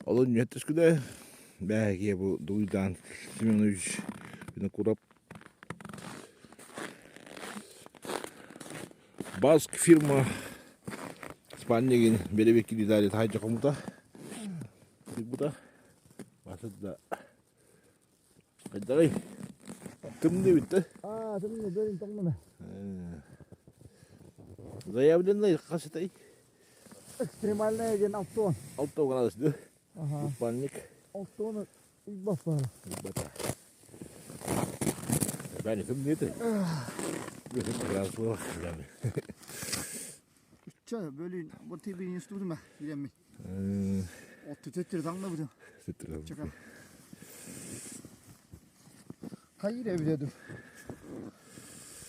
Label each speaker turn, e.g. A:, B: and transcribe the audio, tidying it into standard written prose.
A: Олон үһэттискүдэ бээһиэ бу Дуйдаан Семенович Винокуров Баск фирма спальнигин бэрэбиэкки Виталий таһайдьа хомута бута басыт да хайдаҕый тымныы бүттэ
B: Аа, тымныы бөрүн тоҥнума.
A: Заявленный хас этэй?
B: Экстремальная диэн алтуон.
A: Алтуон градус дуу?
B: Аха.
A: Спальник.
B: Алтуон уйбаппар.
A: Уйбата. Бәне тымныы этэй? Градус буолар.
B: Ча бөлүн бу тибин институтума билеммин. Отtu төттүрү